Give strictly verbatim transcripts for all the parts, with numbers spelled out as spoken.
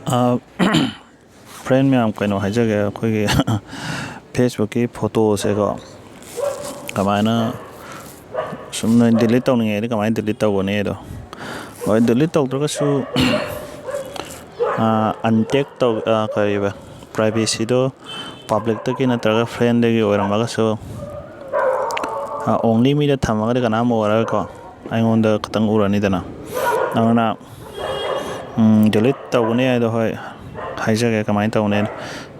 Friend ꯃꯌꯥꯝ, ꯀꯩꯅꯣ ꯍꯥꯏꯖꯒꯦ, ꯑꯩꯈꯣꯏꯒꯤ ꯐꯦꯁꯕꯨꯛꯀꯤ ꯐꯣꯇꯣꯁꯦꯀꯣ, ꯀꯃꯥꯏꯅ ꯁꯨꯝ ꯅꯣꯏ ꯗꯤꯂꯤꯠ ꯇꯧꯅꯤꯡꯉꯦꯗꯤ ꯀꯃꯥꯏꯅ ꯗꯤꯂꯤꯠ ꯇꯧꯒꯅꯤ ꯑꯗꯣ? ꯍꯣꯏ, ꯗꯤꯂꯤꯠ ꯇꯧꯗ꯭ꯔꯒꯁꯨ ꯑꯟꯇꯦꯛ ꯇꯧ, ꯀꯔꯤꯕ, ꯄ꯭ꯔꯥꯏꯚꯦꯁꯤꯗꯣ ꯄꯥꯕ꯭ꯂꯤꯛꯇꯒꯤ ꯅꯠꯇ꯭ꯔꯒ ꯐ꯭ꯔꯦꯟꯗꯒꯤ ꯑꯣꯏꯔꯝꯃꯒꯁꯨ, ꯑꯣꯡꯂꯤ ꯃꯤꯗ ꯊꯝꯃꯒꯗꯤ ꯀꯅꯥꯝ ꯎꯔꯔꯣꯏꯀꯣ, ꯑꯩꯉꯣꯟꯗ ꯈꯛꯇꯪ ꯎꯔꯅꯤꯗꯅ꯫ ꯑꯗꯨꯅ ꯗꯤꯂꯤꯠ ꯇꯧꯒꯅꯤ ꯍꯥꯏꯗꯣ, ꯍꯣꯏ, ꯍꯥꯏꯖꯒꯦ ꯀꯃꯥꯏꯅ ꯇꯧꯅꯤ꯫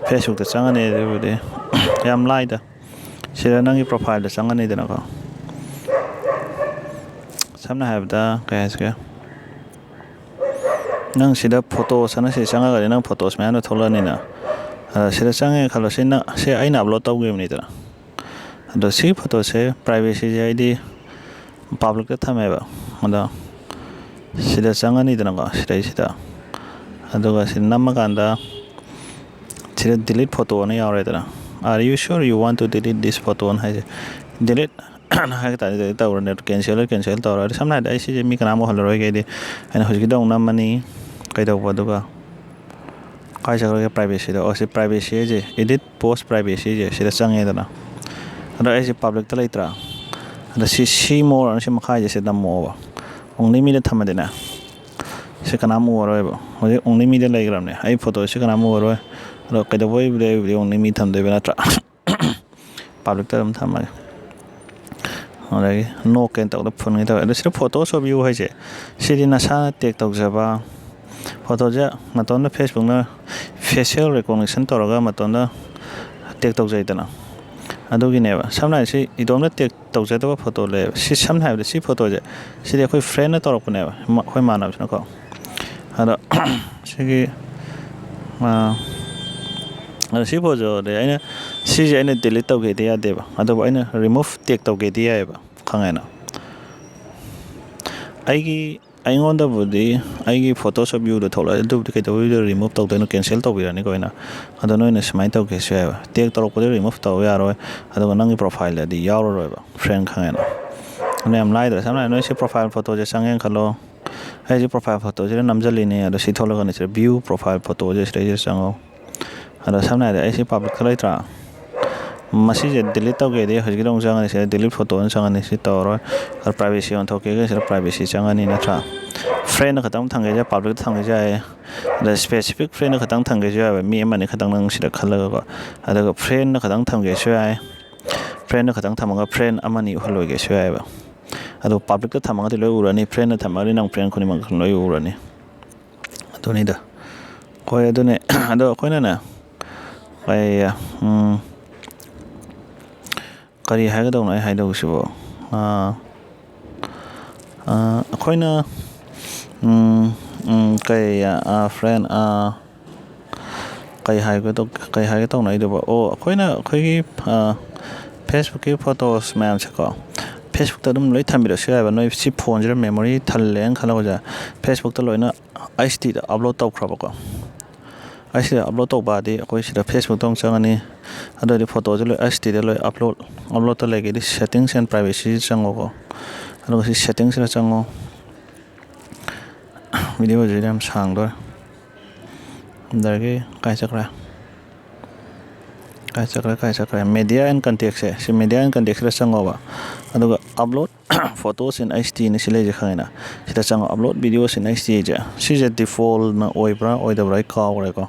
ꯐꯦꯁꯕꯨꯛꯇ ꯆꯪꯉꯅꯤ, ꯑꯗꯨꯕꯨꯗꯤ ꯌꯥꯝ ꯂꯥꯏꯗ꯫ ꯁꯤꯗ ꯅꯪꯒꯤ ꯄ꯭ꯔꯣꯐꯥꯏꯜꯗ ꯆꯪꯉꯅꯤꯗꯅꯀꯣ꯫ ꯁꯝꯅ ꯍꯥꯏꯔꯕꯗ, ꯀꯩ ꯍꯥꯏꯁꯤꯒꯦ, ꯅꯪ ꯁꯤꯗ ꯐꯣꯇꯣꯁ ꯑꯅ ꯁꯤ ꯆꯪꯉꯒꯗꯤ ꯅꯪ ꯐꯣꯇꯣꯁ ꯃꯌꯥꯝꯗꯣ ꯊꯣꯛꯂꯛꯑꯅꯤꯅ꯫ ꯑꯗ ꯁꯤꯗ ꯆꯪꯉꯦ ꯈꯜꯂꯣ, ꯁꯤ ꯅꯪ, ꯁꯤ ꯑꯩꯅ ꯑꯞꯂꯣꯗ ꯇꯧꯈꯤꯕꯅꯤꯗꯅ꯫ ꯑꯗꯣ ꯁꯤꯒꯤ ꯐꯣꯇꯣꯁꯦ ꯄ꯭ꯔꯥꯏꯚꯦꯁꯤꯁꯦ ꯑꯩꯗꯤ ꯄꯥꯕ꯭ꯂꯤꯛꯇ ꯊꯝꯃꯦꯕ꯫ ꯑꯗꯣ ꯁꯤꯗ ꯆꯪꯉꯅꯤꯗꯅꯀꯣ, ꯁꯤꯗꯩꯁꯤꯗ, ꯑꯗꯨꯒ ꯁꯤꯗ ꯅꯝꯃꯀꯥꯟꯗ ꯁꯤꯗ ꯗꯤꯂꯤꯠ ꯐꯣꯇꯣ ꯑꯅ ꯌꯥꯎꯔꯦꯗꯅ꯫ "Are you sure you want to delete this photo?" ꯑꯅ ꯍꯥꯏꯁꯦ꯫ ꯗꯤꯂꯤꯠ ꯍꯥꯏ ꯇꯥꯔꯗꯤ ꯗꯤꯂꯤꯠ ꯇꯧꯔꯅꯤ, ꯀꯦꯟꯁꯦꯜ ꯀꯦꯟꯁꯦꯜ ꯇꯧꯔꯅꯤ꯫ ꯁꯝꯅ ꯍꯥꯏꯔꯕꯗ ꯑꯩ ꯁꯤꯁꯦ ꯃꯤ ꯀꯅꯥꯝ ꯎꯍꯜꯂꯔꯣꯏꯒꯦ ꯑꯩꯗꯤ꯫ ꯑꯩꯅ ꯍꯧꯖꯤꯛꯀꯤꯗ ꯑꯃꯨꯛ ꯅꯝꯃꯅꯤ꯫ ꯀꯩꯗꯧꯕ ꯑꯗꯨꯒ? ꯀꯥꯏ ꯆꯠꯈ꯭ꯔꯒꯦ ꯄ꯭ꯔꯥꯏꯚꯦꯁꯤꯗꯣ? ꯑꯣ, ꯁꯤ ꯄ꯭ꯔꯥꯏꯚꯦꯁꯤ ꯍꯥꯏꯁꯦ, ꯏꯗꯤꯠ ꯄꯣꯁ ꯄ꯭ꯔꯥꯏꯚꯦꯁꯤꯁꯦ ꯁꯤꯗ ꯆꯪꯉꯦꯗꯅ꯫ ꯑꯗꯣ ꯑꯩꯁꯦ ꯄꯥꯕ꯭ꯂꯤꯛꯇ ꯂꯩꯇ꯭ꯔꯥ? ꯑꯗ ꯁꯤ, ꯁꯤ ꯃꯣꯔ ꯑꯅ ꯁꯤ ꯃꯈꯥꯏꯁꯦ ꯁꯤꯗ ꯅꯝꯃꯛꯑꯣꯕ꯫ ꯑꯣꯡꯂꯤ ꯃꯤꯗ ꯊꯝꯃꯗꯤꯅꯦ, ꯁꯤ ꯀꯅꯥꯝ ꯎꯔꯔꯣꯏꯕ꯫ ꯍꯧꯖꯤꯛ ꯑꯣꯡꯂꯤ ꯃꯤꯗ ꯂꯩꯈ꯭ꯔꯕꯅꯦ꯫ ꯑꯩ ꯐꯣꯇꯣꯁꯤ ꯀꯅꯥꯝ ꯎꯔꯔꯣꯏ꯫ ꯑꯗꯣ ꯀꯩꯗꯧꯕꯩꯕꯨꯗꯤ ꯑꯩꯕꯨꯗꯤ ꯑꯣꯡꯂꯤ ꯃꯤ ꯊꯝꯗꯣꯏꯕ ꯅꯠꯇ꯭ꯔꯥ? ꯄꯥꯕ꯭ꯂꯤꯛꯇ ꯑꯗꯨꯝ ꯊꯝꯃꯒꯦ꯫ ꯑꯗꯒꯤ ꯅꯣ ꯀꯩꯅ ꯇꯧꯕꯗ ꯐꯨꯟꯒꯦ ꯇꯧꯋꯦ꯫ ꯑꯗꯣ ꯁꯤꯗ ꯐꯣꯇꯣ ꯁꯣ ꯚ꯭ꯌꯨ ꯍꯥꯏꯁꯦ, ꯁꯤꯗꯤ ꯅꯁꯥꯅ ꯇꯦꯛ ꯇꯧꯖꯕ ꯐꯣꯇꯣꯁꯦ ꯃꯇꯣꯝꯗ ꯐꯦꯁꯕꯨꯛꯅ ꯐꯦꯁꯤꯌꯦꯜ ꯔꯤꯀꯣꯛꯅꯤꯁꯟ ꯇꯧꯔꯒ ꯃꯇꯣꯝꯗ ꯇꯦꯛ ꯇꯧꯖꯩꯗꯅ꯫ ꯑꯗꯨꯒꯤꯅꯦꯕ꯫ ꯁꯝꯅ ꯍꯥꯏꯔꯕꯗ ꯁꯤ ꯏꯇꯣꯝꯇ ꯇꯦꯛ ꯇꯧꯖꯗꯕ ꯐꯣꯇꯣ ꯂꯩꯌꯦꯕ꯫ ꯁꯤ ꯁꯝꯅ ꯍꯥꯏꯔꯕꯗ ꯁꯤ ꯐꯣꯇꯣꯁꯦ, ꯁꯤꯗꯤ ꯑꯩꯈꯣꯏ ꯐ꯭ꯔꯦꯟꯅ ꯇꯧꯔꯛꯄꯅꯦꯕ, ꯃ-, ꯑꯩꯈꯣꯏ ꯃꯥꯟꯅꯕꯁꯤꯅꯀꯣ꯫ ꯑꯗꯣ ꯁꯤꯒꯤ, ꯑ, ꯑꯗꯣ ꯁꯤ ꯐꯣꯇꯣꯗꯤ ꯑꯩꯅ, ꯁꯤꯁꯦ ꯑꯩꯅ ꯗꯤꯂꯤꯠ ꯇꯧꯒꯦꯗꯤ ꯌꯥꯗꯦꯕ, ꯑꯗꯨꯕꯨ ꯑꯩꯅ ꯔꯤꯃꯨꯐ ꯇꯦꯛ ꯇꯧꯒꯦꯗꯤ ꯌꯥꯏꯑꯕ, ꯈꯪꯉꯦꯅ꯫ ꯑꯩꯒꯤ, ꯑꯩꯉꯣꯟꯗꯕꯨꯗꯤ ꯑꯩꯒꯤ ꯐꯣꯇꯣ ꯁꯣ ꯚ꯭ꯌꯨꯗ ꯊꯣꯛꯂꯛꯑꯦ, ꯑꯗꯨꯕꯨꯗꯤ ꯀꯩꯗꯧꯕꯩꯗ ꯔꯤꯃꯨꯐ ꯇꯧꯗꯣꯏꯅꯣ? ꯀꯦꯟꯁꯦꯜ ꯇꯧꯕꯤꯔꯅꯤꯀꯣ ꯑꯩꯅ꯫ ꯑꯗꯣ ꯅꯣꯏꯅ ꯁꯨꯃꯥꯏꯅ ꯇꯧꯒꯦꯁꯨ ꯌꯥꯏꯑꯕ, ꯇꯦꯛ ꯇꯧꯔꯛꯄꯗ ꯔꯤꯃꯨꯐ ꯇꯧꯕ ꯌꯥꯔꯣꯏ, ꯑꯗꯨꯒ ꯅꯪꯒꯤ ꯄ꯭ꯔꯣꯐꯥꯏꯜꯗꯗꯤ ꯌꯥꯎꯔꯔꯣꯏꯕ, ꯐ꯭ꯔꯦꯟ ꯈꯪꯉꯦꯅ꯫ ꯑꯗꯨꯅ ꯌꯥꯝ ꯂꯥꯏꯗ꯭ꯔꯥ? ꯁꯝꯅ ꯍꯥꯏꯔꯕꯗ ꯅꯣꯏ ꯁꯤ ꯄ꯭ꯔꯣꯐꯥꯏꯜ ꯐꯣꯇꯣꯁꯦ ꯆꯪꯉꯦꯅ ꯈꯜꯂꯣ, ꯑꯩꯁꯦ profile photoꯁꯤꯗ ꯅꯝꯁꯤꯜꯂꯤꯅꯦ꯫ ꯑꯗꯣ ꯁꯤ ꯊꯣꯛꯂꯛꯀꯅꯤ, ꯁꯤꯗ view profile photoꯁꯦ ꯁꯤꯗꯩꯁꯤꯗ ꯆꯪꯉꯣ꯫ ꯑꯗꯣ ꯁꯝꯅ ꯍꯥꯏꯔꯕꯗ ꯑꯩ ꯁꯤ publicꯇ ꯂꯩꯇ꯭ꯔꯥ? ꯃꯁꯤꯁꯦ delete ꯇꯧꯒꯦꯗꯤ ꯍꯧꯖꯤꯛꯀꯤꯗ ꯑꯃꯨꯛ ꯆꯪꯉꯅꯤ, ꯁꯤꯗ delete photo ꯑꯅ ꯆꯪꯉꯅꯤ, ꯁꯤ ꯇꯧꯔꯔꯣꯏ꯫ ꯑꯗꯣ privacy ꯑꯣꯟꯊꯣꯛꯀꯦꯒ ꯁꯤꯗ privacy ꯆꯪꯉꯅꯤ ꯅꯠꯇ꯭ꯔꯥ? Friendꯅ ꯈꯛꯇꯪ ꯊꯝꯒꯦꯁꯦ, publicꯇ ꯊꯝꯒꯦꯁꯨ ꯌꯥꯏꯌꯦ꯫ ꯑꯗ specific friendꯅ ꯈꯛꯇꯪ ꯊꯝꯒꯦꯁꯨ ꯌꯥꯏꯕ, ꯃꯤ ꯑꯃꯅꯤ ꯈꯛꯇꯪ ꯅꯪ ꯁꯤꯗ ꯈꯜꯂꯒꯀꯣ꯫ ꯑꯗꯨꯒ friendꯅ ꯈꯛꯇꯪ ꯊꯝꯒꯦꯁꯨ ꯌꯥꯏ꯫ Friendꯅ ꯈꯛꯇꯪ ꯊꯝꯃꯒ friend ꯑꯃꯅꯤ ꯎꯍꯜꯂꯣꯏꯒꯦꯁꯨ ꯌꯥꯏꯕ꯫ ꯑꯗꯣ publicꯇ ꯊꯝꯃꯒꯗꯤ ꯂꯣꯏ ꯎꯔꯅꯤ, friendꯅ ꯊꯝꯃꯒꯗꯤ ꯅꯪ friend ꯈꯨꯗꯤꯡꯃꯛ ꯂꯣꯏ ꯎꯔꯅꯤ꯫ ꯑꯗꯨꯅꯤꯗ꯫ ꯍꯣꯏ, ꯑꯗꯨꯅꯦ꯫ ꯑꯗꯣ ꯑꯩꯈꯣꯏꯅꯅꯦ, ꯀꯩ, ꯎꯝ, ꯀꯔꯤ ꯍꯥꯏꯒꯗꯧꯅꯣ ꯑꯩ ꯍꯥꯏꯗꯧꯁꯤꯕꯣ? ꯑꯥ, ꯑꯥ, ꯑꯩꯈꯣꯏꯅ, ꯎꯝ, ꯎꯝ, ꯀꯩ, ꯑꯥ, friend, ꯑꯥ, ꯀꯩ ꯍꯥꯏꯒꯗꯧ-, ꯀꯩ ꯍꯥꯏꯒꯦ ꯇꯧꯅꯣ ꯑꯩꯗꯨꯕꯣ? ꯑꯣ, ꯑꯩꯈꯣꯏꯅ ꯑꯩꯈꯣꯏꯒꯤ, ꯑꯥ, Facebookꯀꯤ photos ꯃꯌꯥꯝꯁꯦꯀꯣ, Facebookꯇ ꯑꯗꯨꯝ ꯂꯣꯏ ꯊꯝꯕꯤꯔꯁꯨ ꯌꯥꯏꯕ꯫ ꯅꯣꯏ ꯁꯤ phoneꯁꯤꯗ memory ꯊꯜꯂꯦꯅ ꯈꯜꯂꯣꯁꯦ, Facebookꯇ ꯂꯣꯏꯅ HDꯗ upload ꯇꯧꯈ꯭ꯔꯕꯀꯣ꯫ HDꯗ upload ꯇꯧꯕꯗꯤ ꯑꯩꯈꯣꯏ ꯁꯤꯗ Facebookꯇ ꯑꯃꯨꯛ ꯆꯪꯉꯅꯤ꯫ ꯑꯗꯨ ꯑꯣꯏꯔꯗꯤ photoꯁꯦ ꯂꯣꯏ HDꯗ ꯂꯣꯏ upload, uploadꯇ ꯂꯩꯒꯦꯗꯤ settings and privacy ꯆꯪꯉꯣꯀꯣ꯫ ꯑꯗꯨꯒ ꯁꯤ settingꯁꯤꯗ ꯆꯪꯉꯣ꯫ Videoꯁꯤꯗꯤ ꯌꯥꯝ ꯁꯥꯡꯗꯣꯔꯦ꯫ ꯑꯗꯒꯤ ꯀꯥꯏ ꯆꯠꯈ꯭ꯔꯦ? ꯀꯥꯏ ꯆꯠꯈ꯭ꯔꯦ, ꯀꯥꯏ ꯆꯠꯈ꯭ꯔꯦ? Media and contactꯁꯦ, ꯁꯤ media and contactꯁꯤꯗ ꯆꯪꯉꯣꯕ꯫ ꯑꯗꯨꯒ upload photos in HDꯅ ꯁꯤ ꯂꯩꯁꯦ ꯈꯪꯉꯦꯅ? ꯁꯤꯗ ꯆꯪꯉꯣ, upload videos in HDꯁꯦ꯫ ꯁꯤꯁꯦ defaultꯅ ꯑꯣꯏꯕ꯭ꯔꯥ ꯑꯣꯏꯗꯕ꯭ꯔꯥ ꯑꯩ ꯀꯥꯎꯈ꯭ꯔꯦꯀꯣ꯫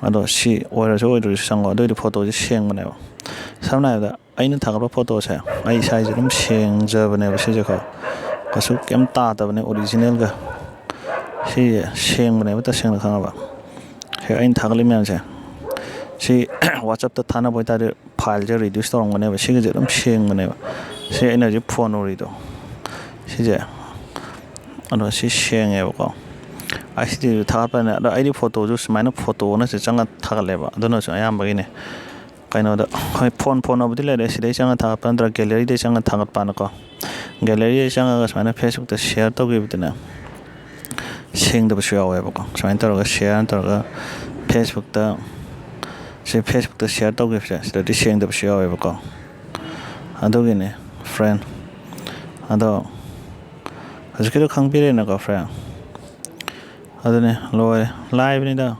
ꯑꯗꯣ ꯁꯤ ꯑꯣꯏꯔꯁꯨ ꯑꯣꯏꯗ꯭ꯔꯁꯨ ꯆꯪꯉꯣ, ꯑꯗꯨꯑꯣꯏꯗꯤ photoꯁꯦ ꯁꯦꯡꯕꯅꯦꯕ꯫ ꯁꯝꯅ ꯍꯥꯏꯔꯕꯗ ꯑꯩꯅ ꯊꯥꯒꯠꯄ photoꯁꯦ ꯑꯩ ꯏꯁꯥꯁꯦ ꯑꯗꯨꯝ ꯁꯦꯡꯖꯕꯅꯦꯕ ꯁꯤꯁꯦꯀꯣ꯫ ꯀꯩꯁꯨ ꯀꯩꯝ ꯇꯥꯗꯕꯅꯦ originalꯒ꯫ ꯁꯤꯁꯦ ꯁꯦꯡꯕꯅꯦꯕ ꯇꯁꯦꯡꯅ ꯈꯪꯉꯕ꯫ ꯁꯤ ꯑꯩꯅ ꯊꯥꯒꯠꯂꯤ ꯃꯌꯥꯝꯁꯦ꯫ ꯁꯤ WhatsAppꯇ ꯊꯥꯅꯕ ꯑꯣꯏꯇꯥꯔꯗꯤ fileꯁꯦ reduce ꯇꯧꯔꯝꯒꯅꯦꯕ꯫ ꯁꯤꯒꯤꯁꯦ ꯑꯗꯨꯝ ꯁꯦꯡꯕꯅꯦꯕ꯫ ꯁꯤ ꯑꯩꯅ ꯍꯧꯖꯤꯛ phone ꯎꯔꯤꯗꯣ꯫ ꯁꯤꯁꯦ꯫ ꯑꯗꯣ ꯁꯤ ꯁꯦꯡꯉꯦꯕꯀꯣ꯫ HDꯁꯨ ꯊꯥꯒꯠꯄꯅꯦ꯫ ꯑꯗꯣ ꯑꯩꯗꯤ photoꯁꯨ ꯁꯨꯃꯥꯏꯅ photoꯅ ꯁꯤ ꯆꯪꯉ ꯊꯥꯒꯠꯂꯦꯕ꯫ ꯑꯗꯨꯅꯁꯨ ꯑꯌꯥꯝꯕꯒꯤꯅꯦ꯫ ꯀꯩꯅꯣꯗ, ꯍꯣꯏ, phone, phoneꯕꯨꯗꯤ ꯂꯩꯔꯦ꯫ ꯁꯤꯗꯩ ꯆꯪꯉ ꯊꯥꯒꯠꯄ ꯅꯠꯇ꯭ꯔꯒ galleryꯗꯩ ꯆꯪꯉ ꯊꯥꯒꯠꯄꯅꯀꯣ꯫ Galleryꯗꯩ ꯆꯪꯉꯒ ꯁꯨꯃꯥꯏꯅ Facebookꯇ share ꯇꯧꯈꯤꯕꯗꯨꯅꯦ꯫ ꯁꯦꯡꯗꯕꯁꯨ ꯌꯥꯎꯋꯦꯕꯀꯣ꯫ ꯁꯨꯃꯥꯏꯅ ꯇꯧꯔꯒ share ꯇꯧꯔꯒ Facebookꯇ, ꯁꯤ Facebookꯇ share ꯇꯧꯈꯤꯕꯁꯦ ꯁꯤꯗꯗꯤ ꯁꯦꯡꯗꯕꯁꯨ ꯌꯥꯎꯋꯦꯕꯀꯣ꯫ ꯑꯗꯨꯒꯤꯅꯦ, friend꯫ ꯑꯗꯣ ꯍꯧꯖꯤꯛꯀꯤꯗꯣ ꯈꯪꯕꯤꯔꯦꯅꯀꯣ, friend꯫ ꯑꯗꯨꯅꯦ, ꯂꯣꯏꯔꯦ, ꯂꯥꯏꯕꯅꯤꯗ꯫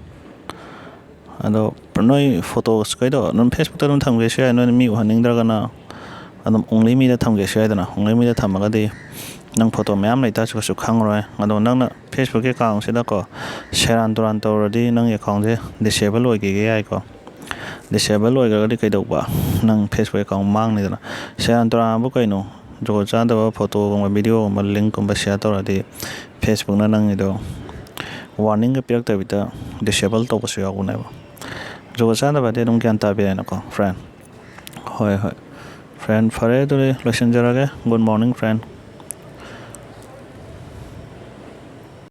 ꯑꯗꯣ ꯅꯣꯏ photos ꯀꯩꯗꯣ ꯑꯗꯨꯝ Facebookꯇ ꯑꯗꯨꯝ ꯊꯝꯒꯦꯁꯨ ꯌꯥꯏ, ꯅꯣꯏꯅ ꯃꯤ ꯎꯍꯟꯅꯤꯡꯗ꯭ꯔꯒꯅ꯫ ꯑꯗꯨꯝ only meꯗ ꯊꯝꯒꯦꯁꯨ ꯌꯥꯏꯗꯅ꯫ Only meꯗ ꯊꯝꯃꯒꯗꯤ ꯅꯪ photo ꯃꯌꯥꯝ ꯂꯩꯇꯥꯔꯁꯨ ꯀꯩꯁꯨ ꯈꯪꯉꯔꯣꯏ꯫ ꯑꯗꯣ ꯅꯪꯅ Facebookꯀꯤ accountꯁꯤꯗꯀꯣ ꯁꯦꯔꯥꯟ ꯇꯨꯔꯥꯟ ꯇꯧꯔꯗꯤ ꯅꯪꯒꯤ accountꯁꯦ disable ꯑꯣꯏꯈꯤꯒꯦ ꯌꯥꯏꯀꯣ꯫ Disable ꯑꯣꯏꯈ꯭ꯔꯒꯗꯤ ꯀꯩꯗꯧꯕ? ꯅꯪ Facebook account ꯃꯥꯡꯅꯤꯗꯅ꯫ ꯁꯦꯔꯥꯟ ꯇꯨꯔꯥꯟꯕꯨ ꯀꯩꯅꯣ? ꯖꯨꯒꯣꯠ ꯆꯥꯗꯕ photoꯒꯨꯝꯕ, videoꯒꯨꯝꯕ, linkꯀꯨꯝꯕ share ꯇꯧꯔꯗꯤ Facebookꯅ ꯅꯪꯒꯤꯗꯣ warningꯒ ꯄꯤꯔꯛꯇꯕꯤꯗ disable ꯇꯧꯕꯁꯨ ꯌꯥꯎꯕꯅꯦꯕ꯫ ꯖꯨꯒꯣꯠ ꯆꯥꯗꯕꯗꯤ ꯑꯗꯨꯝ ꯒ꯭ꯌꯥꯟ ꯇꯥꯕꯤꯔꯦꯅꯀꯣ, friend꯫ ꯍꯣꯏ, ꯍꯣꯏ꯫ Friend, ꯐꯔꯦ, ꯑꯗꯨꯗꯤ ꯂꯣꯏꯁꯤꯟꯖꯔꯒꯦ꯫ Good morning, friend꯫